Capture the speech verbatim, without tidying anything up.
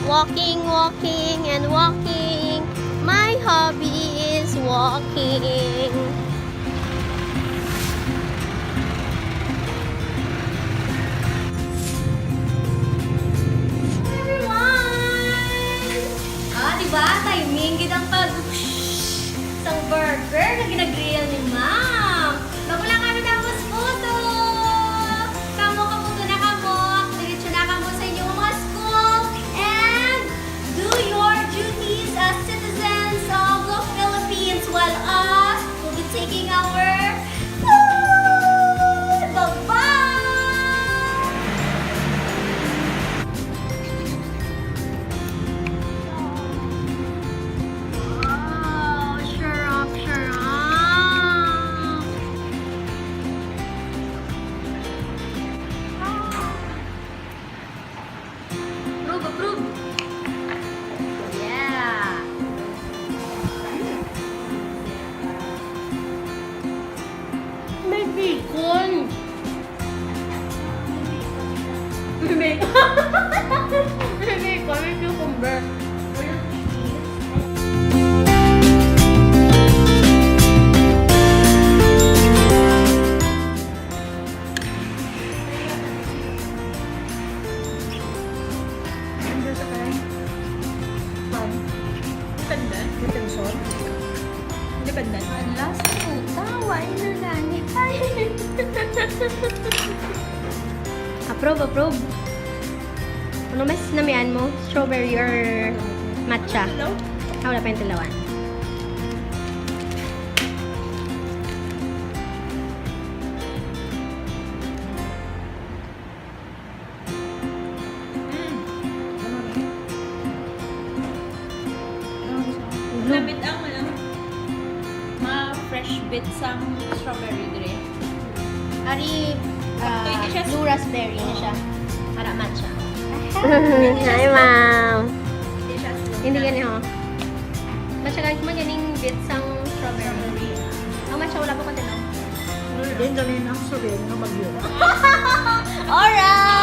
Walking, walking, and walking. My hobby is walking. Everyone! Ah, di ba? Timing gid ang pag sang burger nga ginagrill ni Ma'am. Bago lang kami tapos buto. Kamo, kabuto na kamo. Diretso na kamo sa inyong mga school. And do your duties as citizens of the Philippines while us will be taking our food. Bye-bye! Wow, sarap, sarap. Approve, approve. Yeah. May bacon. May bacon. May bacon, may cucumber. Ano sa kay? Pan. Depende. Detention. Depende. Ang last puta, why na gani? Ay! Approve, approve. Ano mas namian mo? Strawberry or matcha? Hello? Ah, wala pa yung tilawan. Mm. Ano gusto mo? Blue. Nabit ang ano, mga fresh bits ang strawberry dre. Ari, ah, Sakto, hindi siya blue raspberry na siya. Para matcha. Hi, ma'am. Hindi siya smooth. Hindi gani, ho. Matcha, kahit man ganing bits ang strawberry. Ang matcha, wala pa ko tilaw. Din, galing ang strawberry nga bagyo. Alright!